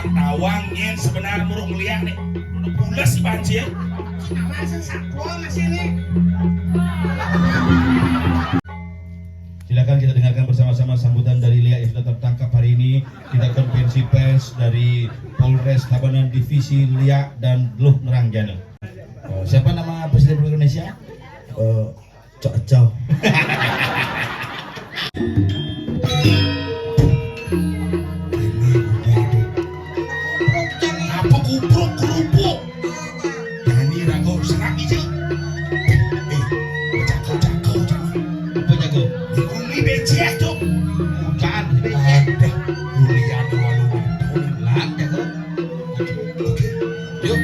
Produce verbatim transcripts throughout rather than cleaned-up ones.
Tawang nyén sebenarnya murung liak nih. Udah pules si Panji. Nama sing sakwa masih nih. Silakan kita dengarkan bersama-sama sambutan dari Liak yang sudah tertangkap hari ini. Kita konferensi pers dari Polres Tabanan, Divisi Liak dan Luh Nerang Jana. Eh, siapa nama Presiden Republik Indonesia? Eh, Cocok. Apa kupruk kerupuk? Dani rago serak ijo. Eh, jago-jago, jago. Apa jago? Di umi becek tuh. Bukan, becek. Ada. Kuliah di warung. Lan jago. Oke, yuk.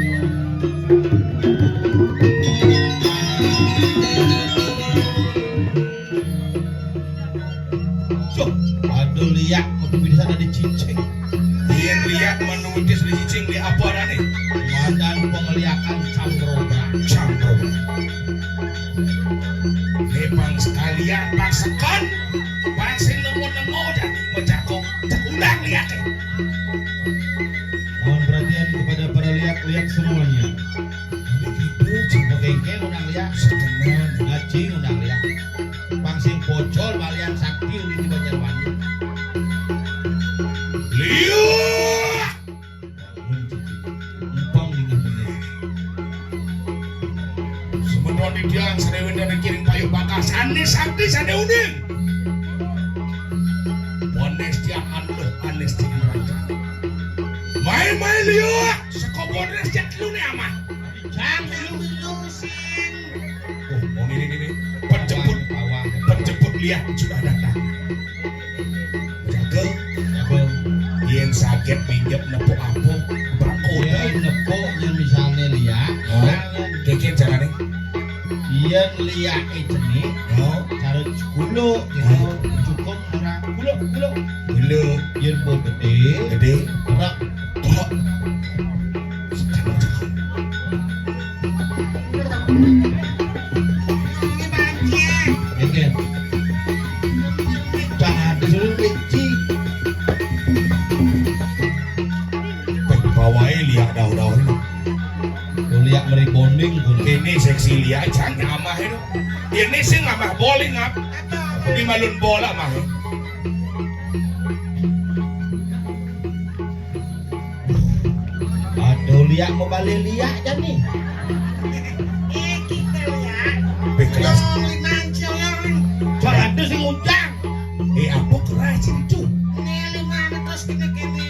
Cuk, aduh liak, kudu bisa ada cicing. Yén liak menulis di cicing di apa nih? Madan pengeliakan cambroga. Cambroga. Ini pang sekalian, pang sekon, pang sing nemu-nemu jadi menjago. Undang liak. Mohon perhatian kepada para liak-liak semuanya. Ini gitu, cuma bengkel undang liak. Sekenan. Ngaji undang liak. Pang sing pocol balian sakti uli di Banjarwangi. Liak. Empang di ngene. Semeton di tiang sadewe dari kiring payu bakal sane sakti sane uning. Bones tiang anduh, anes tiang raja. Mai-mai liak, seko bones tiang telune amah. Jang milu-milu sing. Oh, mau ini, ini. Penjemput, penjemput liak sudah datang. Jago, jago. Yén saged minjep nepuk apa? Bangkoda. Yén nepuk yén misalné liak, oh, misalné. Kékén carané. Yén liaké cenik, oh, cara kuluk gitu. Oh. Cukup ora kuluk, kuluk. Kuluk. Yén mbok gedé, gedé. Ora. Ora. Ini bagian. Kékén. Dah ada suruh benci. Peh, bawaé liak daun-daun. Lu liak meri bonding, kun. Ini seksi liak, jangan amah itu. Ini sing amah bowling, ap. Di malun bola, mah. Aduh, liak mau balik liak, jan nih. Eh, kita liak. Peh, kelas. Oh, lima, cewek. Cok, aduh, sing ujang. Eh, apa kelas itu? Ini lima, terus kena kene.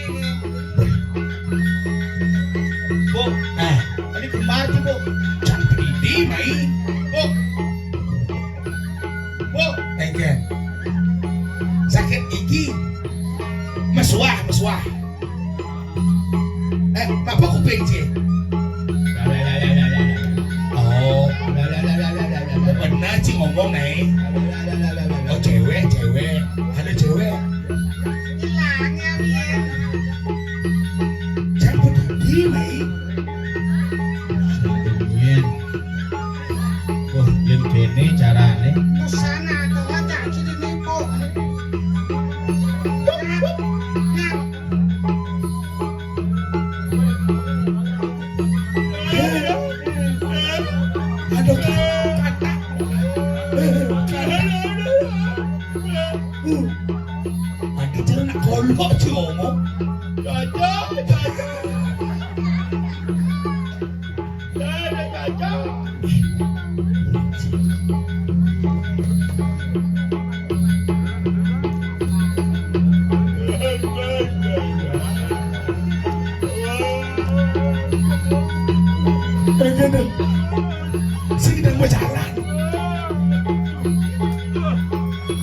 Bu, nah, ini kembar tuh, Bu. Cantik ini, mai. Bu. Bu, engke. Sakit gigi. Mesuah, mesuah. Eh, apa kuping, Ci? Oh. Benar, Ci, ngomong, eh. Oh, cewek, cewek. Ada cewek. Hilangnya, Mian. Jangan pergi, Mei. Mian. Wah, yén kéné carané. Busana tuh ada jadi nipu. Nah, nah. Aduh, kata. Aduh, cara nak kolok sih ngomong. Cocok, cocok. Cocok, cocok. Sing sedang berjalan.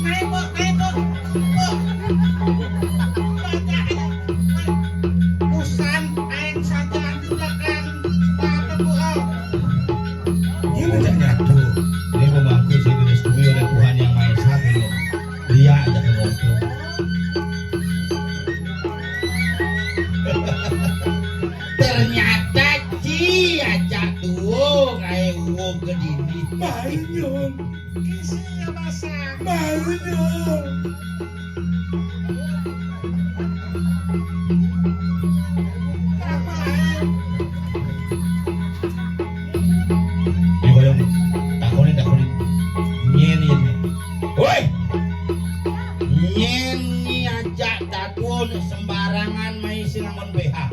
Naik, Bu, naik, Bu. Bu. Busan, naik saja, juga kan. Sepatu, Bu, oh. Ini ngajak nyatu. Ini memangku sing direstui oleh Tuhan Yang Maha Esa, ini. Dia aja ke motor. Ternyata Ci aja tuh kayak uwong ke dini. Manyun. Isinya basah. Manyun. Sing amun B H.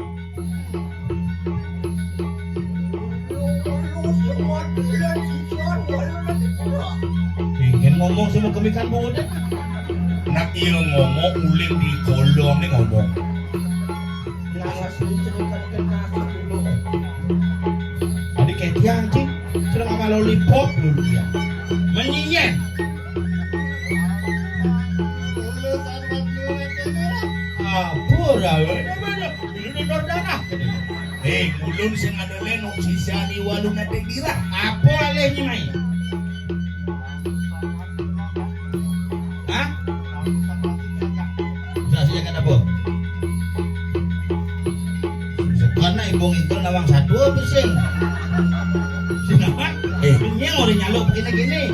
Kengken ngomong sama kemikan budak. Nak iya ngomong, ulin di kolong nih ngomong. Lawas ini cerita kekasih dulu. Tadi kayak tiang, Cing. Sudah sama lollipop dulu dia. Menyinyet. Apa dah? Ini udah darah. Eh, ulun sing ada lenok sisa di walung nate dirah. Apa alehnya, mai? Hah? Sasnya kan apa? Sekarang ibu itu nawang satu apa sih? Sinapa? Eh, ini orang nyaluk begini-gini.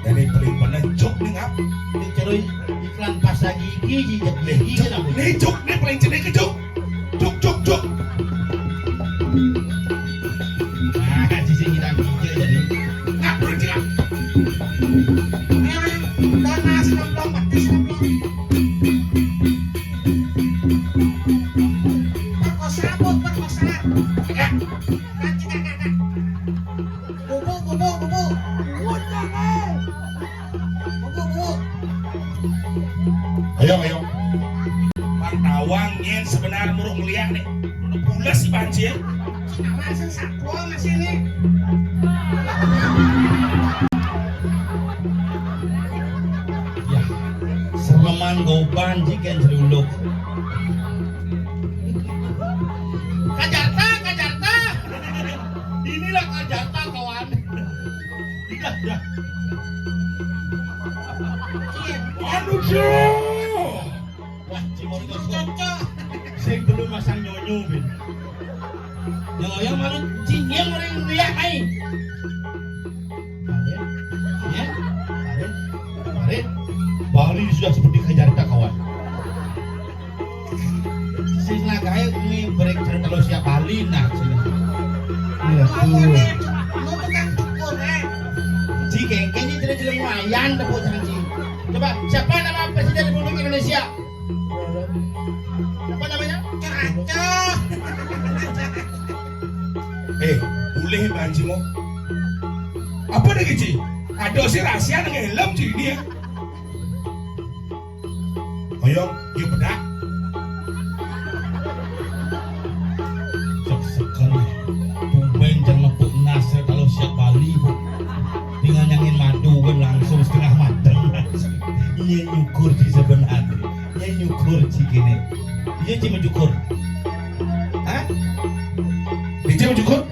Jadi paling penting jok nih, ngap. Ini terus iklan pasta gigi, jijak gigi, Nih, jok, kenapa? Nih, jok, nih paling jenis ke jok. Jok, jok, jok. Nah, sisi kita gigi jadi. Nah, berhenti lah. Ayo, ayo. Udah, nah, sembilan puluh empat, sembilan puluh. Perkosa, Bu, perkosa. Ya. Nanti, Kak, Kak, Kak. Bubuk, bubuk, bubuk. Bubuk, bubuk. Ayo, ayo. Pang tawang nyen sebenar muruk ngeliak nih. Udah pulas si banjir. Sama sing satwa masih nih. Ya, sereman goban jikan seruluk. Kajarta, Kajarta. Inilah Kajarta, kawan. Dah, dah. Manusia. Wah, Cimol cocok. Sing belum masang nyonyo, Bin. Yang yang malu cingnya orang lihat ai. Balik. Ya. Balik. Balik. Bali sudah seperti Kajarta, kawan. Sing lagae kuwi break terus kalau siap Bali nah sini. Iya, tuh. Mau tukang cukur, eh. Ji kengkeng ini tidak jadi lumayan tepuk janji. Coba, siapa nama Presiden Republik Indonesia? Siapa namanya? Cocok. Eh, boleh banci mo. Apa nih, Ci? Ada sih rahasia nang helm, Ci, ini ya. Ayo, iya bedak. Sek-sekan. Tumben jang nepuk nasre kalau siap Bali, Bu. Tinggal nyangin madu kan langsung setengah mateng. Iya nyukur sih sebenarnya. Iya nyukur sih gini. Iya sih mencukur. Hah? Ije mencukur?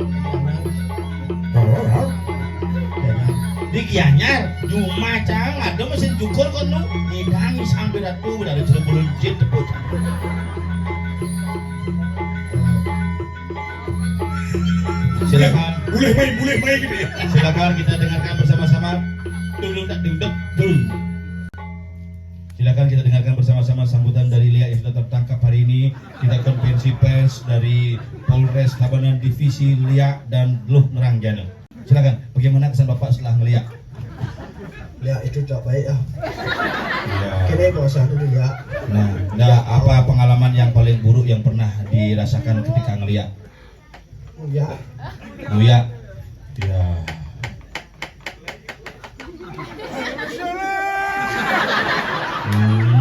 Di Gianyar, cuma cang ada mesin cukur kono. Ngidangi sampai ratu dari sepuluh jit tepuk. Silakan. Boleh main, boleh main gitu ya. Silakan kita dengarkan bersama-sama. Dulu tak duduk, dulu. Silakan kita dengarkan bersama-sama sambutan dari Lia yang sudah tertangkap hari ini. Kita konferensi pers dari Polres Tabanan Divisi Lia dan Luh Nerangjana. Silakan, bagaimana kesan Bapak setelah melihat? Lia itu tak baik ya. Iya. Kene bahasa dulu ya. Nah, nah, apa pengalaman yang paling buruk yang pernah dirasakan ketika ngeliat? Ya. Buya. Ya.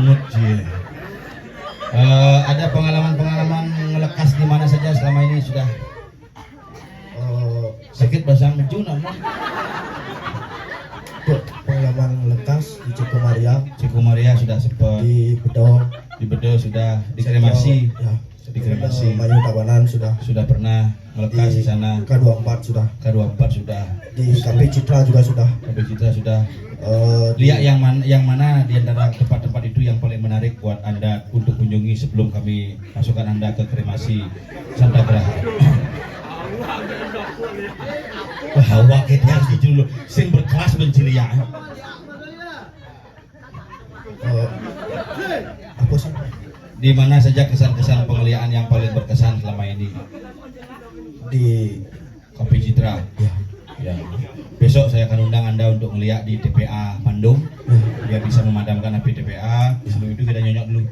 Ingat, ya. Eh, ada pengalaman-pengalaman ngelekas di mana saja selama ini sudah? Eh, sakit basang mencuna, Mon. Untuk pengalaman lekas di Cikumaria. Cikumaria sudah sempat. Di Bedo. Di Bedo sudah dikremasi. Ya, dikremasi. Mayu Tabanan sudah. Sudah pernah melekas di sana. K dua puluh empat sudah. K dua puluh empat sudah. Di Kafe Citra juga sudah. Kafe Citra sudah. Eh, lihat yang mana, yang mana di antara tempat-tempat itu yang paling menarik buat Anda untuk kunjungi sebelum kami masukkan Anda ke kremasi Santa Graha? Wah, awak kita harus dulu sing berkelas menciliak. Eh, apa sih? Di mana saja kesan-kesan pengeliaan yang paling berkesan selama ini? Di Kopi Citra. Ya. Ya. Besok saya akan undang Anda untuk ngeliat di T P A Mandung. Ya. Biar bisa memadamkan api T P A. Ya. Sebelum itu kita nyonyok dulu.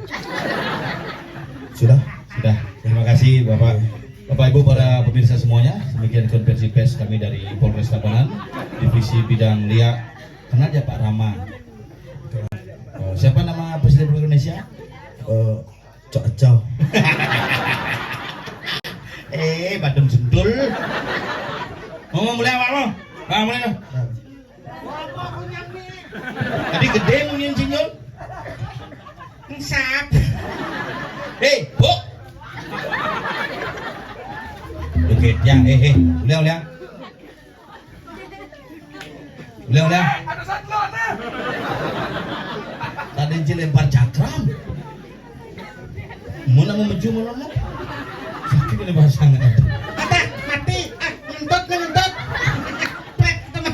Sudah? Sudah. Terima kasih, Bapak. Bapak, Ibu, para pemirsa semuanya, demikian konferensi pers kami dari Polres Tabanan, Divisi Bidang Lia. Kenal ya, Pak Rama? Eh, siapa nama Presiden Republik Indonesia? Eh, Cok Cok. Eh, Badem Sentul. Ngomong mulai apa lo? Ah, mulai lo. Tadi gedé munyin sinyul. Engsap. Hei, Buk. Oke, ya, eh, eh. Udah, udah. Udah, udah. Tadi Ci lempar cakram. Mau nama meju mau nama? Sakit ini pasangan. Apa? Mati. Ah, ngentut, ngentut. Prek, teman.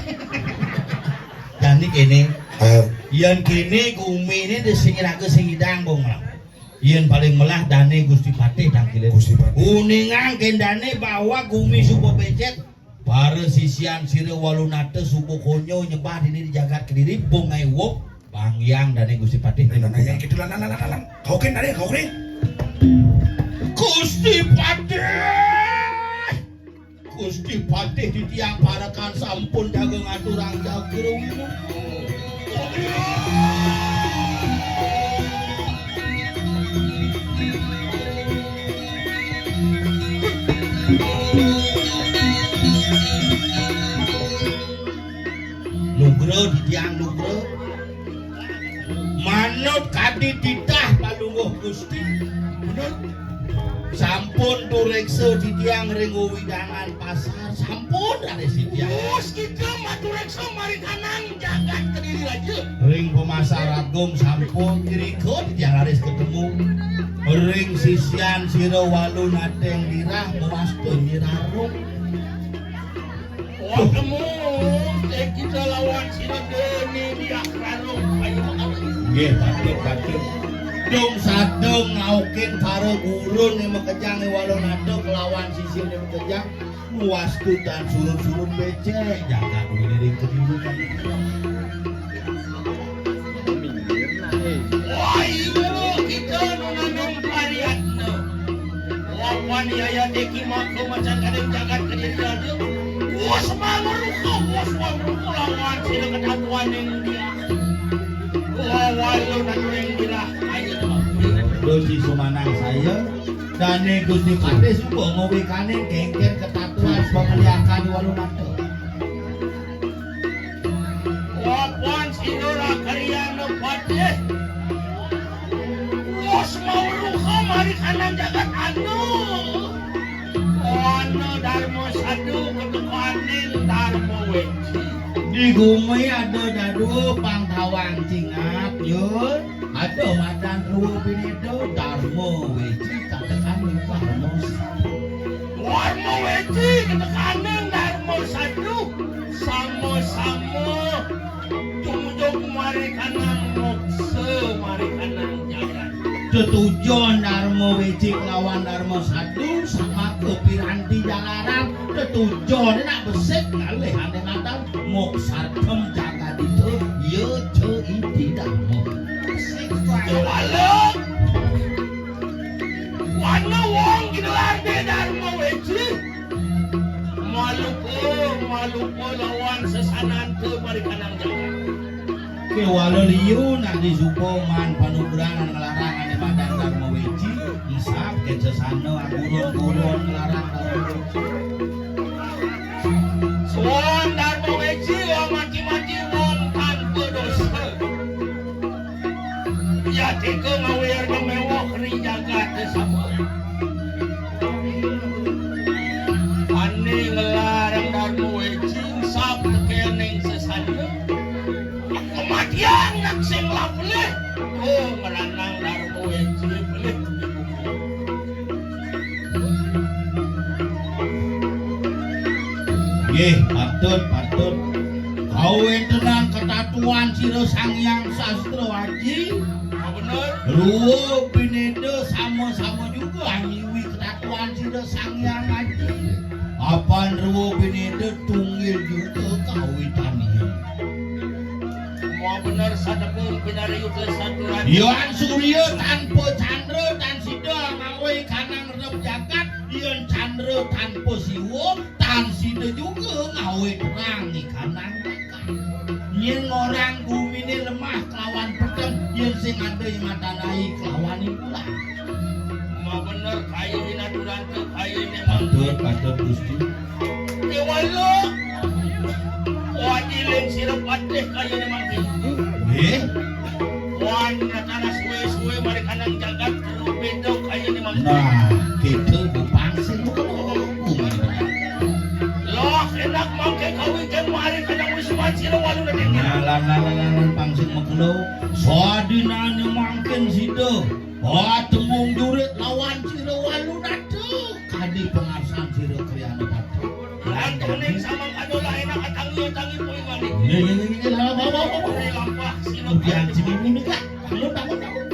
Jani kéné. Eh. Yén kéné gumi ini di sing iraga sing idang, Bung. Yén paling melah dané Gusti Patih dangkilé. Gusti Patih. Uningang kéndané bahwa gumi suba bécét. Para sisian sira Walunata suba konyo nyembah dini di jagat Kediri, Bung Ewok, Bang Hyang dané Gusti Patih. Nah, nah, nah, yang gitu lah, nah, nah, nah, nah. Kau kan dané, kau kan. Gusti Patih. Gusti Patih titiang parekan sampun jaga ngaturang jaga. Nugra titiang nugra. Manut kadi titah Palungguh Gusti. Sampun tureksa titiang ring wewidangan pasar. Sampun raris titiang. Wus kita matureksa marikanang jagat Kediri Raja. Ring Pamasar Agung sampun irika titiang raris ketemu. Ring sisian sira Walunata Lirah mawasta Nyi Rarung. Wah, temu, eh, kita lawan sira dene diak rarung. Ayo, ayo. Nggih, patut, patut. Dung sadung ngaukin para gurun yang makejang ing Walunata kelawan sisian yang makejang. Wastu tan surut-surut becek, jagat Kediri kan. Wah, iya, kita nunanang pariatna. Lawan yaya deki maka macan kadang jagat Kediri ada. Wah, semangat ruko, wah, semangat ruko lawan sila ketakuan yang dia. Wah, walau nang yang dirah, ayo. Dosi sumanang saya, dane Gusti Patih suba ngowikaning kengken ketatuan pameliakan di Walunata. Wapan sira lakariana patih. Wus mauruha marikanang jagat anu. Ana Darma Sadu ketukaning Darma Weci. Di gumi ada dadua pang tawang cingat, Yun. Ada madan rwa bineda Darma Weci katekaning Darma Sadu. Darma Weci katekaning Darma Sadu. Sama-sama tumuju marikanang moksa marikanang jagat. Tetujon Darma Weci kelawan Darma Sadu samaka piranti jalaran. Tetujon nak besik ngalih ane madan moksartham jagadita ya ca iti Darma. Besik tuan. Kewala. Wana wong ginelar de Darma Weci. Maluko, maluko lawan sesananta marikanang jagat. Kewala liu nak disuba man panugrahan ngelarang ane madan Darma Weci, ensap ke sesana agurun-gurun ngelarang Darma Weci. Suang Darma Weci wong mati-mati wong tanpa dosa. Yatika ngawirna mewah ring jagate sama. Ane ngelarang Darma Weci sab tekening sesana. Kematian nak sing lapelih. Oh, ngeranang Darma Weci pelih. Nggih, patut, patut. Kawentenan ketatuan sira Sang Hyang Sastra Aji. Bener. Rwa bineda sama-sama juga nyiwi ketatuan sira Sang Hyang Aji. Apan rwa bineda tunggil juga kawitannya. Mau bener sadepung pinariyuka saturan. Yan Surya tanpa candra tan sida ngawe tanpa siwa, tan sida juga ngawé terang ikanan bakal. Yén orang guminé lemah kelawan peteng, yén sing ada matanahi kelawan ibulan. Mabener kaya inaturan tu, kaya ini. Patut, patut, Gusti. Déwala. Wadiling sira patih kaya ini mangkin. Nggih. Wan natana suwe-suwe mari kanang jagat karo beda kaya ini mangkin. Nah, kita bupang sing mengko. Loh, enak mangke kawijen mari kanang wisuman sira walu nading. Nah, lan, lan, lan, lan, pang sing mengko. Sadinane mangkin sida. Wah, tembung jurit lawan sira walu nada. Kadi pangarsan sira kriyana pati. Lan kuning samang kado lain akan tangi-tangi poin wali. Nggih, nggih, nggih, nggih, lah, bawa, bawa, bawa. Lampah sira. Kemudian sing ini, Kak. Bangun, bangun, bangun.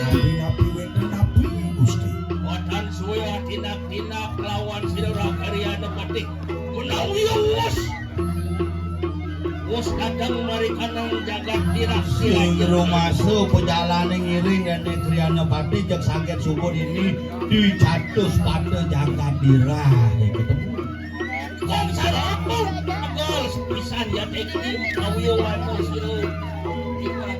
Napi-napi wénten napi, Gusti? Boten suwe tindak-tindak lawan sira Rakaryana Patih. Menawi wus, wus kadang mari kanang jagat dirah. Sing rumasa pejalané ngiring déning Kriyana Patih, jeg saget subuh dini dicatus pada jagat dirah. Ketemu. Kong sarapung, tegel sepisan ya, teki, kawiyawan sira. Kita